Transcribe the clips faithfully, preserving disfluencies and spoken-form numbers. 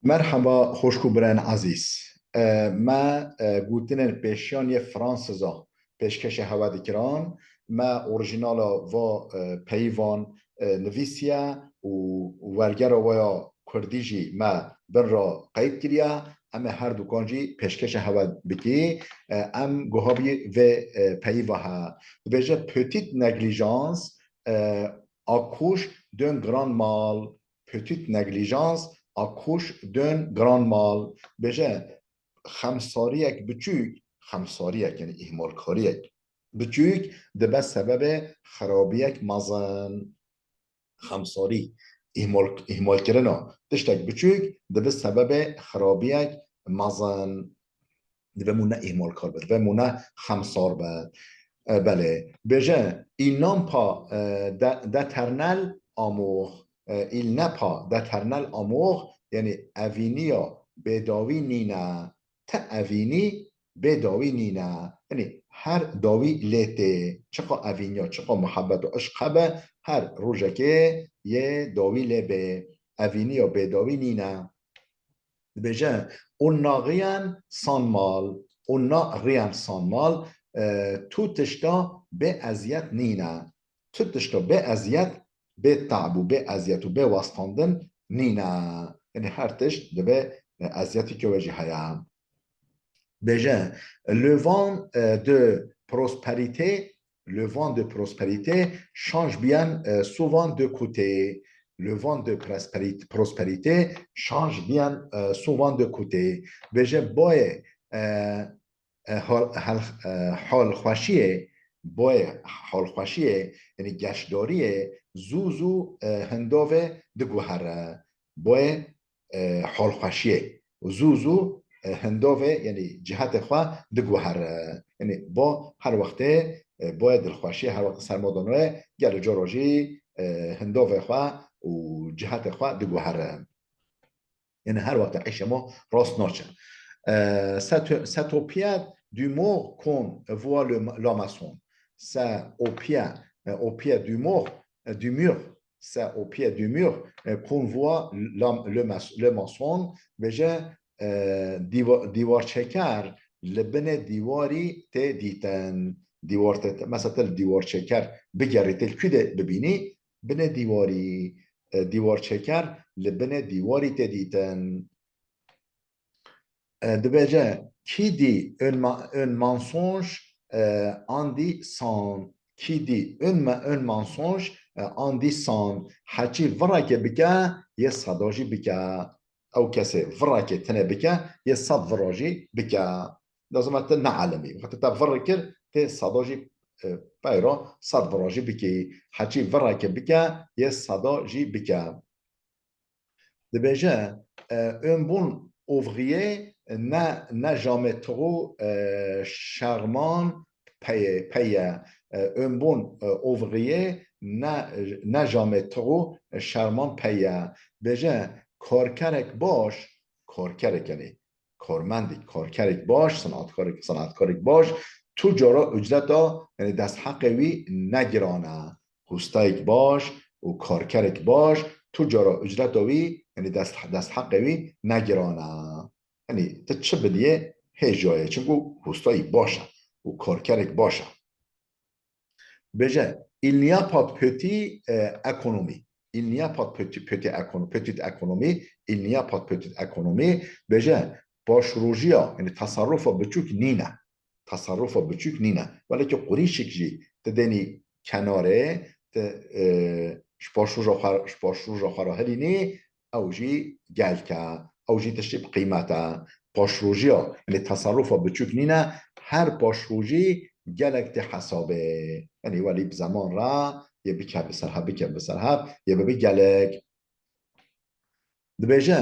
Merheba, xweşk û birayên ezîz. E, me, e, gotinên pêşiyan yê Fransiza pêşkêşê hewe dikiran. Me orîjînala va, e, peyvan, e, nivîsiye û wergera we ya kurdî jî me bin re qeyd kiriye. Em ê her dukan jî pêşkêşê hewe bikî. E, em guha bî vê, e, peyva he. Dibêje petite négligence, e, accouche d'un grand mal. Petite négligence accouche d'un grand mal. Bêje, xemsariyek biçûk, xemsariyek, yani îhmalkariyek biçûk dibe sebebê xirabiyek mezin. Xemsarî, îhmal, îhmalkirina tiştek biçûk dibe sebebê xirabiyek mezin. Dibe mûne îhmalkar be, dibe mûne xemsar be. E, belê. Bêje, il n'a pas, e, de, d'éternel amour. E, il n'a pas d'éternel amour, yani evîniya bêdawî nîne. Ti evînî bêdawî nîne. Yani her dawî lê tê. Çiqa evîniya, çiqa muhebbet û işq hebe, her rojekê yê dawî lê bê. Evîniya bêdawî nîne. Dibêje, on n'a rien sans mal, on n'a rien sans mal, e, tu tişta bê eziyet nîne. Tu tişta bê eziyet, bê tab û bê eziyet û bê westandin nîne. Yani her tişt dibe, e, eziyetî ke we jî heye. Bêje, le vent, e, de prospérité, le vent de prospérité change bien, e, souvent de côté. Le vent de prospéri-, prospérité change bien, e, souvent de côté. Bêje, boyê, e, e, hal, hal, e, halxweşiyê, boyê halxweşiyê, yani geşdariyê, zû zû, e, hindovê diguhere. Boyê, e, halxweşiyê. Û zû zû, e, hindovê, yani cihetê xwe diguhere. Yani bo her wextê, e, boyê dilxweşiyê her wextê serma danoye, gelê cara jî, e, hindovê xwe û cihetê xwe diguhere. Yani her wextê îşê ma rast naçe. E, c'est, c'est au pied du mur qu'on voit le, la maçon. C'est au pied, e, au pied du mur, e, du mur, c'est au pied du mur, e, qu'on voit la, le mas-, le maçon. Bêje, e, dîwa-, dîwarçeker li binê dîwarî tê dîtin. Dîwar tê, mesela te li dîwarçeker bigerî, tê li kû de bibînî, binê dîwarî, e, dîwarçeker li binê dîwarî tê dîtin. E, dibêje, qui dit un ma-, un mensonge, e, en dit cent. Qui dit un ma-, un mensonge, e, en dit cent. Heçî vireke bike, yê seda jî bike. Ew kesê vireke tine bike, yê sed vira jî bike. Lazim e te neelimî. Wextê te vir kir, tê seda jî, e, peyra sed vira jî bikî. Heçî vireke bike, yê seda jî bike. Dibêje, e, un bon ouvrier ne, ne jamais trop, e, charmant paye, paye. E, un bon, e, ouvrier ne, ne jamais trop charmant paye. Bêje, karkerek baş, karkerek yani, karmendek, karkerek baş, sanatkarek, sanatkarek baş, tu cara ucreta, yani destheqê wî ne giran e. Hostayek baş û karkerek baş, tu cara ucreta wî, yani dest, destheqê wî ne giran e. Yani ti çi bidiyê hêja ye, çimku hostayî baş e û karkerek baş e. Bêje, il n'y a pas de petit, e, économie. Il n'y a pas de petit, petit écono-, petite économie, il n'y a pas de petite économie. Bêje, paşrojiya, yani teserrufa biçûk nîne. Teserrufa biçûk nîne. Welekî qurîşik jî ti dênî kenarê, ti, e, ji paşroja xwe, ji paşroja xwe re hilînî, ew jî gelk e, ew jî tiştê bi qîmet e. Paşrojiya, yani teserrufa biçûk nîne, her paşrojî gelek tê hesabê. Yani welî bi zeman re yê bike bi ser hev, bike bi ser hev, yê bibe gelek. Dibêje,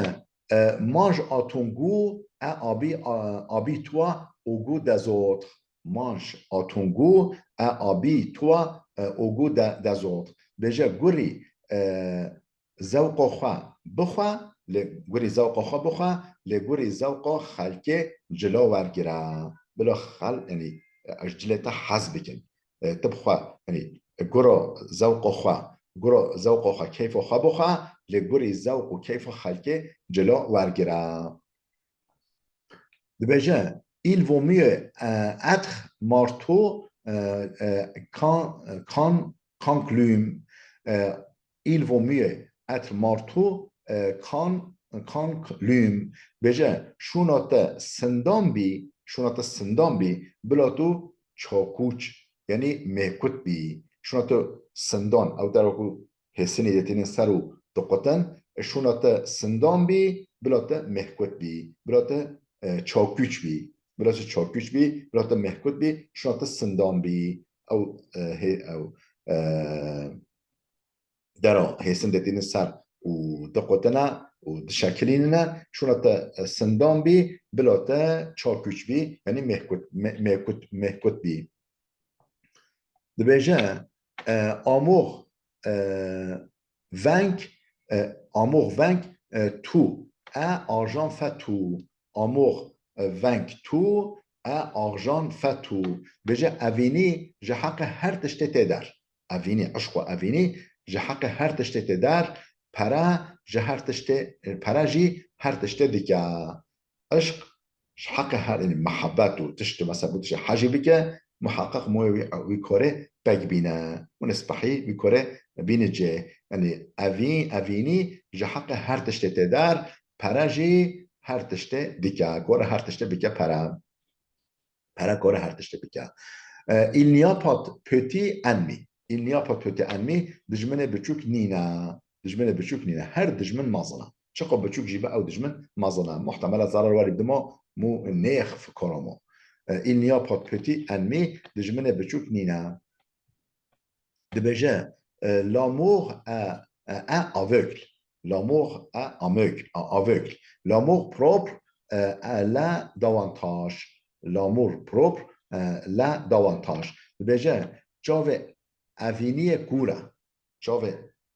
e, mange à ton goût et habille, e, habille-toi au goût des autres. Mange à ton goût et habille-toi, e, au goût de, des autres. Bêje gurî, e, zewqa xwe bixwe, lê gurî zewqa xwe bixwe, lê gurî zewqa xelkê cila wergire. Bila xel-, yani, e, ji cilê te hez bikin. E, tu bixwe, yani, gura zewqa xwe, gura zewqa xwe, keyfa xwe bixwe, li gorî zewq û keyfa xelkê cilo wergire. Dibêje, il vaut mieux, e, être marteau, e, e, qu'un, qu'un, qu'un clown. E, il vaut mieux être marteau, e, qu'un, qu'un clown. Bêje, şûna te sindan bî, şûna te sindan bî, bila tu çakûç, yanî mêhkut bî. Şûna te sindan, ew te ku hêsinê dê tînin ser û diqutin, şûna te sindan bî, bila te mêhkut bî, bila te, e, çakûç bî, bila te çakûç bî, bila te mêhkut bî, şûna te sindan bî. Ew, e, hê-, ew, e, dera hêsin dê tînin ser û diqutine û dişekilînine, şûna te, e, sindan bî, bila te çakûç bî, yanî mêhkut, mê-, mêhkut, mêhkut bî. Dibêje, e, amour, e, veng, e, amour veng, e, tu, e, arjan fe tu. Amour, e, veng tu, e, arjan fe tu. Dibêje, evînî ji heqê her tiştê tê der. Evînî, eşq û evînî ji heqê her tiştê tê der, pere ji her tiştê, pere jî her tiştê dike. Eşq ji heqê her, yanî mihebet û tişt û mesela bû tiştê hejî bike, muheqeq moyê wî, wî korê pek bîne. Û nispehî wî korê bîne cê. Yanî evî-, evînî ji heqê her tiştê tê der, pere jî her tiştê dike. Kore her tiştê bike pere. Pere kore her tiştê bike. E, il n'y a pas de petit ennemi. Il n'y a pas de petit ennemi, dijminê biçûk nîne. Dijminê biçûk nîne. Her dijmin mezin e. Çiqo biçûk jî be, ew dijmin mezin e. Muhtemela zarar werî dima mû nêx fikoramo. E, il n'y a pas de petit ennemi, dijminê biçûk nîne. Dibêje, e, l'amour est, est, est aveugle. L'amour est aveugle, a-, aveugle. L'amour propre, e, e, l'a davantage. L'amour propre, e, l'a davantage. Dibêje, çavê evîniyê kûr e. Çavê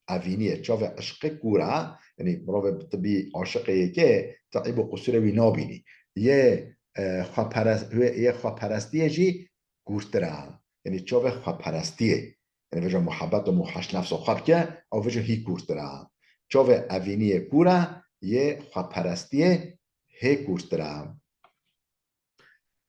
evîniyê, çavê eşqê kûr e. Yanî mirovê bi tibî aşiqê yekê, te eyb û qusûrê wî nabînî. Yê, e, xweperes-, yê xweperestiyê jî kûrtir e. Yanî çavê xweperestiyê. Yanî vêca muhebet û muheş nefsa xwe bike, ew vêca hî kûrtir e. Çavê evîniyê kûr e, yê xweperestiyê hê kûrtir e.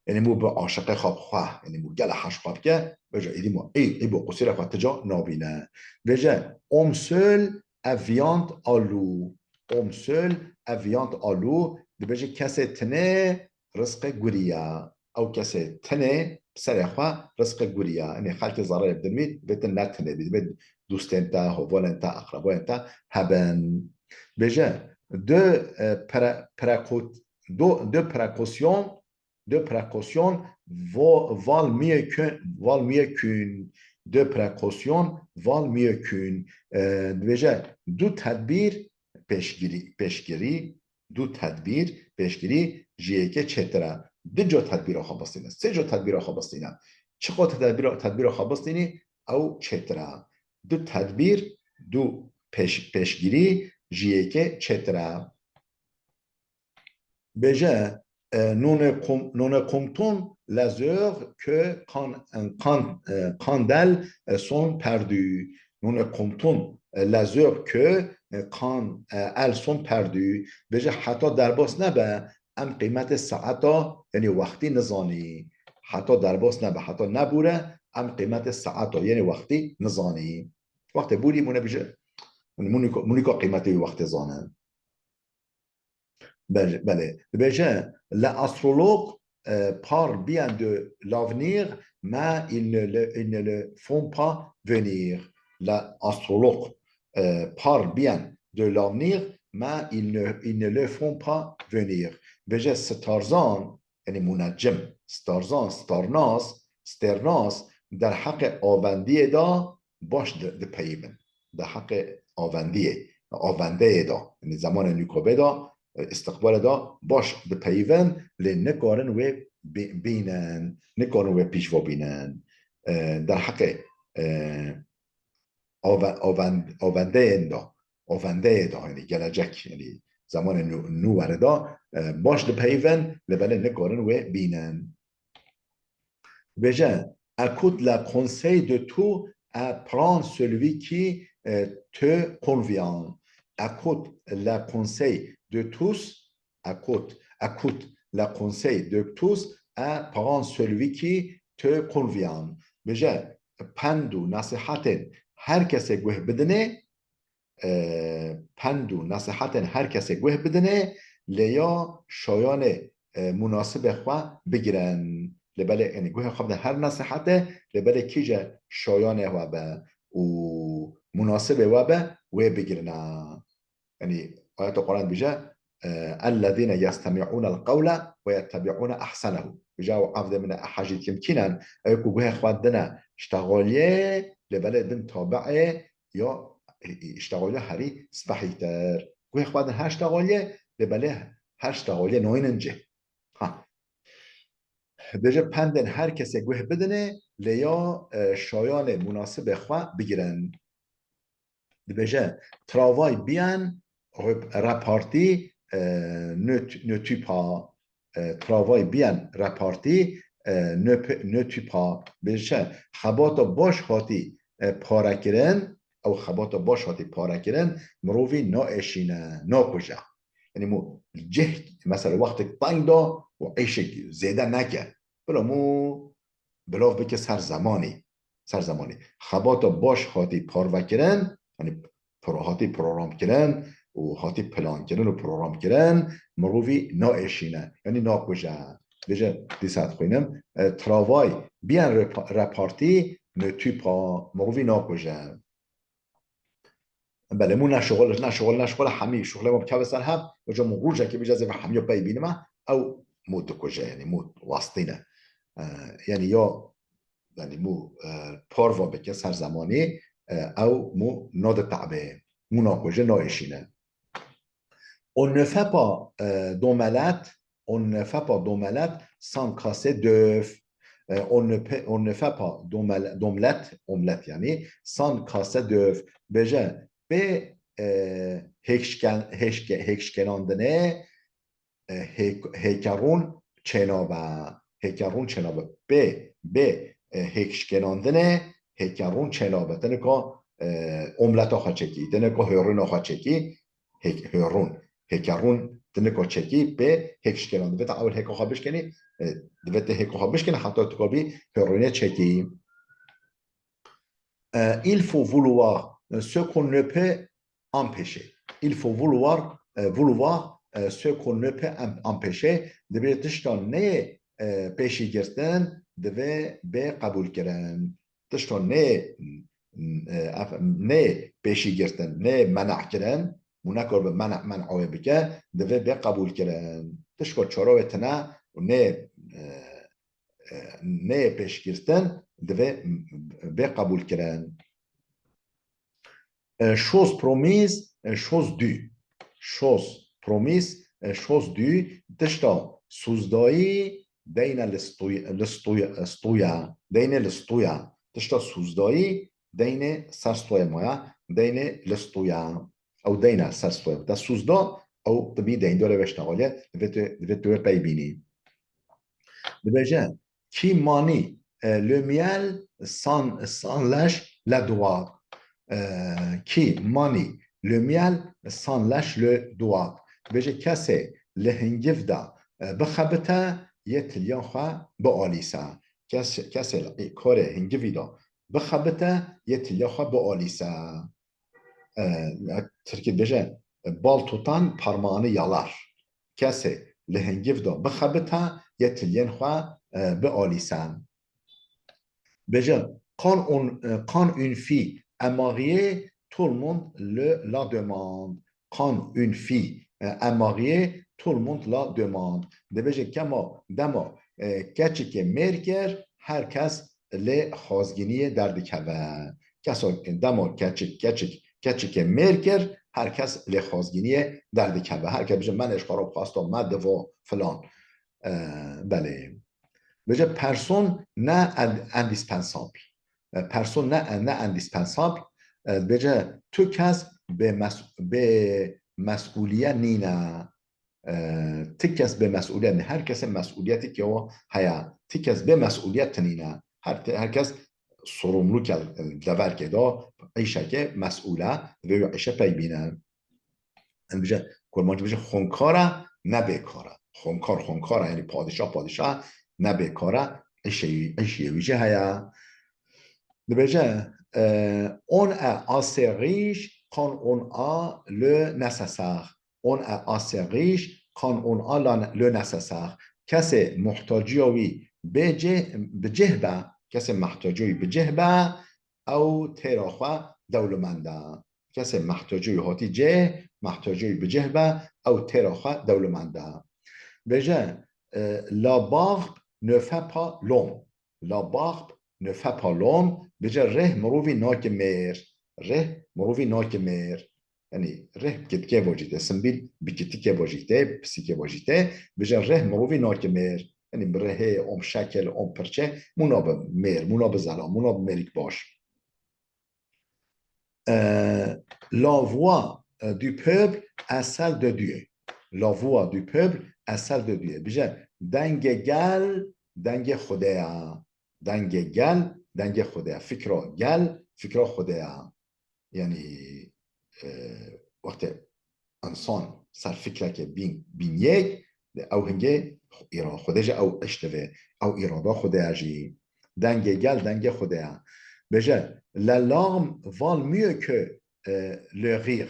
Yanî mû bi aşiqê xwe bi xwe, yanî mû gele heş xwe bike, vêca êdî mû ey, eyb û qusûrê xwe ti ca nabîne. Vêje, homme seul est viande à loup. Homme seul est viande à loup. Dibêje kesê tinê rizqê gurî ye. Ew kesê tinê bi serê xwe rizqê gurî ye. Yanî xelkê zereyê bidin wî, divê tu ne tinê bî. Divê dostên te, hevalên te, eqrebayên te hebin. Bêje, de, e, pre-, précau-, do-, de précaution, de précaution va-, valent mieux que, valent mieux qu'une. De précaution valent mieux qu'une. E, dibêje, du tedbîr pêşgirî, pêşgirî, du tedbîr, pêşgirî ji yekê çêtir e. Du ca tedbîra xwe bistîne, sê ca tedbîra xwe bistîne. Çiqo tu tedbîra, tedbîra xwe bistînî, ew çêtir e. Du tedbîr, du pêş-, pêşgirî ji yekê çêtir e. Bêje, e, nous ne com-, nous ne comptons les heures que quand, quand, e, quand elles, e, sont perdues. Nous ne comptons, e, les heures que, e, quand, e, elles sont perdues. Bêje, heta derbas nebe, em qîmetê saeta, yanî wextî nizanî. Heta derbas nebe, heta nebûre, em qîmetê saeta, yanî wextî nizanî. Wextê bûrî, mûne bêje, mûnîka, mûnîka qîmetê wî wextê zane. Belê, belê. Dibêje, les astrologues, euh, parlent bien de l'avenir, mais ils ne le, ils ne le font pas venir. Les astrologues, euh, parlent bien de l'avenir, mais ils ne, ils ne le font pas venir. Dibêje, starzan, yanî munecim, starzan, starnas, stêrnas, derheqê avendiyê de baş di-, dipeyivin. Derheqê avendiyê, avendeyê de, yanî zemanê nûkobê de, e, îstiqbalê de baş dipeyivin, lê nikarin wê bî-, bînin, nikarin wê pîş ve bînin. E, derheqê, e, ave-, avend-, avendeyên de, avendeyê de, yanî gelecek, yanî zemanê nû, nû were de, e, baş dipeyivin, lê belê nikarin wê bînin. Dibêje, écoute le conseil de tous et prends celui qui, euh, te convient. écoute le conseil de tous, écoute, écoute le conseil de tous et prends celui qui te convient. Bêje, pend û nasihatên her kesê guh bidinê, e, pend û nasihatên her kesê guh bidinê, lê ya şayanê, e, munasibê xwe bigirin. Lê belê, yanî guhê xwe bidin her nasihatê, lê belê kîje şayanê we be û munasibê we be, wê bigirina. Yanî ayeta Quran dibêje, e, "Ellezîne yestemi'ûnel qewle ve yettebi'ûne ehsenehu." Dibêje, ew evdê min e, hecî dikim kî ne? Ew ku guhê xwe dine ştexaliyê, lê belê din tabi'ê ya, e, e, ştexaliya herî spehîtir. Guhê xwe din her ştexaliyê, lê belê her ştexaliyê nayînin cih. Ha. Dibêje, pendên her kesê guh bidinê, lê ya, e, şayanê munasibê xwe bigirin. Dibêje, travail bien rep-, réparti, e, ne tu-, ne tue pas. E, travail bien réparti, e, ne pe-, ne tue pas. Dibêje, xebata baş hatî, e, parekirin, ew xebata baş hatî parekirin, mirovî naêşîne, nakuje. Yanî mû cih, mesela wextek teng da û êşek zêde neke. Bila mû bilav bike ser zemanî. Ser zemanî. Xebata baş hatî parvekirin, yanî pro-, hatî programkirin û hatî plankirin û programkirin, mirovî naêşîne. Yanî nakuje. Bêje, dîsa dixwînim. E, travail bien repa-, réparti ne tue pas. Mirovî nakuje. Belê, mû neşixul, neşixul, neşixul, hemî şixulê me bikeve ser hev, uca mû rojekê bêje ez ê ve hemiya pey bînime, ew mû dikuje, yanî mû wastîne. E, yanî ya, yanî mû, e, parva bike ser zemanî, e, ew mû nade te'bê, mû nakuje, naêşîne. On ne fait pas, e, d'omelette, on ne fait pas d'omelette sans casser d'œuf. E, on ne pe-, on ne fait pas d'omel-, d'omelette, omelette yanî, sans casser d'œuf. Bêje, bê, e, hêkşken-, hêşke-, hêkşkenandinê, e, hêk-, hêkerûn çênabe. Hêkerûn çênabe. Bê, bê, e, hêkşkenandinê hêkerûn çênabe. Te nika, e, omleta xwe çekî, te nika hêrûna xwe çekî, hêk-, hêrûn. Hêkerûn te nika çekî, bê hêkşkenandin. Divê te ewil hêka xwe bişkenî, e, divê te hêka xwe bişkenî, heta tu kabî hêrûnê çekî. E, il faut vouloir, e, ce qu'on ne peut empêcher. Il faut vouloir, e, vouloir, e, ce qu'on ne peut em-, empêcher. Divê tişta nê, e, pêşî girtin, divê bê qebûl kirin. Tişta nê, e, ef-, nê pêşî girtin, nê mene'h kirin, û nekar bi mene'h, mene'h wê bike, divê bê qebûl kirin. Tişka çarawê tine û nê, e, e, nê pêşgirtin, divê bê qebûl kirin. E, chose promise, e, chose due. Chose promise, e, chose due. Tişta sûzdayî deyne li stûy-, li stûy-, stûya. Deyne li stûya. Tişta sûzdayî deyne ser stûyê maya. Deyne li stûya. Ew deyne ser stûya. Te sûzda, ew tibî deyndorê veştexaliye, divê tu, divê tu wê pey bînî. Dibêje, qui manie, e, le miel sans, sans lâcher le doigt. E, qui manie le miel sans lâcher le doigt. Dibêje, kesê li hingiv de, e, bixebite, yê tiliyan xwe bialîse. Kes-, kesê li karê hingivî de bixebite, yê tiliyan xwe bialîse. E, Tirkî dibêje, bal tutan parmağını yalar. Kesê li hingiv de bixebite, yê tiliyên xwe, e, bialîse. Bêje, quand on, e, quand une fille est mariée, tout le monde le, la demande. Quand une fille, e, est mariée, tout le monde la demande. Dibêje kema, dema, e, keçikê mêr kir, her kes lê xwazgîniyê derdikeve. Kesa dema keçik, keçik, keçikê mêr kir, her kes lê xwazgîniyê derdikeve. Her kes bije, me lê ji xwe re xwesta, me divo filan. E, belê. Bije, personne n'est ind-, indispensable. E, personne n'est, n'est indispensable. E, bije, tu kes bê mes-, bê mes'ûliye nîne. E, ti kes bê mes'ûliye nîne. Her kesê mes'ûliyetê ke o heye. Ti kes bê mes'ûliyet tinîne. Her, her kes sorumluluk el, el deverkê de, îşeke mes'ûle, divê wî îşe pey bîne. Em bije, kurmancî bije, xwenkar e, ne bêkar e. Xwenkar, xwenkar e, yanî padîşah, padîşah e, ne bêkar e, îşê wî, îşê wî jî heye. Dibêje, e, on est assez riche quand on a le nécessaire. On est assez riche quand on a la, le nécessaire. Kesê muhtaciya wî bê cih, bi cih be, kesê muhtaciya wî bi cih be, ew têra xwe dewlemend e. Kesê muhtaciya wî hatî cih, muhtaciya wî bi cih be, ew têra xwe dewlemend e. Bêje, e, la barbe ne fait pas l'homme. La barbe ne fait pas l'homme, bêje rêh mirovî nake mêr. Rêh mirovî nake mêr. Yanî rêh bi kitikê vajîte, simbîl bi kitikê vajîte, bi pisîkê vajîte, bêje rêh mirovî nake mêr. Yanî bi rêhê, om şekil, om pirçe, mû nabe mêr, mû nabe zelam, mû nabe mêrik baş. Euh, la voix, euh, du peuple est celle de Dieu. La voix du peuple est celle de Dieu. Bije, dengê gel, dengê Xwedê ye. Dengê gel, dengê Xwedê ye. Fikra gel, fikra Xwedê ye. Yanî, e, wextê însan ser fikrekê bîn, bîn yek, ew hingê îra Xwedê jî ew iştivê, ew îrada Xwedê ye jî. Dengê gel, dengê Xwedê ye. Bêje, la larme vaut mieux que, e, le rire.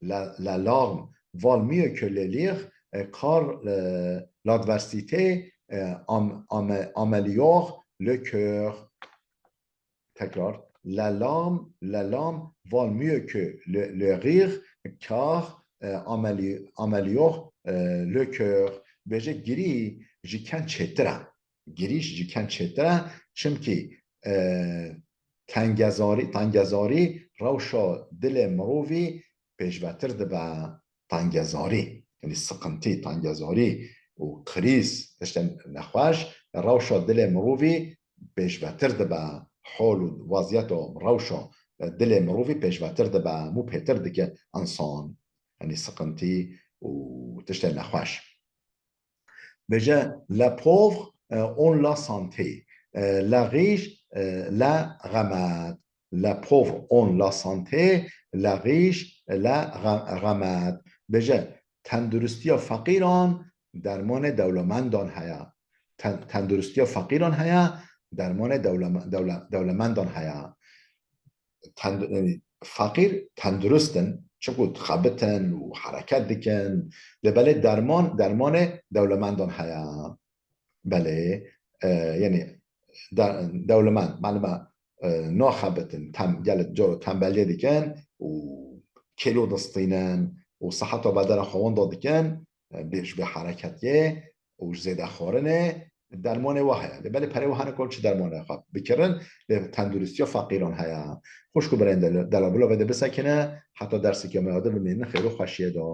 La, la larme vaut mieux que le rire, e, car, e, l'adversité, e, am-, am-, améliore le cœur. Tekrar. La larme, la larme vaut mieux que le, le rire, car, e, améli-, améliore, e, le cœur. Bêje girî ji ken çêtir e. Girî ji ken çêtir e, çimkî, e, tengezarî, tengezarî rewşa dilê mirovî pêşvetir dibe. Tengezarî, yanî siqintî, tengezarî û krîz, tiştên nexweş, rewşa dilê mirovî pêşvetir dibe. Hol û weziyeta, rewşa dilê mirovî pêşvetir dibe, mû pêtir dike însan. Yanî siqintî û tiştên nexweş. Bêje, les pauvres, euh, ont la santé, euh, les riches, euh, les remèdes. Les pauvres ont la santé, les riches, les re-, remèdes. Bêje, tenduristiya feqîran dermanê dewlemendan heye. Ten-, tenduristiya feqîran heye, dermanê dewleme-, dewle-, dewlemendan heye. Tend-, yanî feqîr tendurist in, çimkû dixebitin û hereket dikin. Lê belê derman, dermanê dewlemendan heye. Belê, e, yanî de-, dewlemend, malum e, e, naxebitin, tem-, gelek caro tembeliyê dikin û kêlo distînin û siheta bedena xwe wenda dikin, e, bê-, ji bê hereketiyê û ji zêdexwarinê dermanê wa heye. Lê belê perê wa hene ku çi dermanê xwe bikirin, lê tenduristiya feqîran heye. Xwişk û birayên del-, delal, bila vê de bisekine, heta derseke me ya din bimînin xêr û xweşiyê de.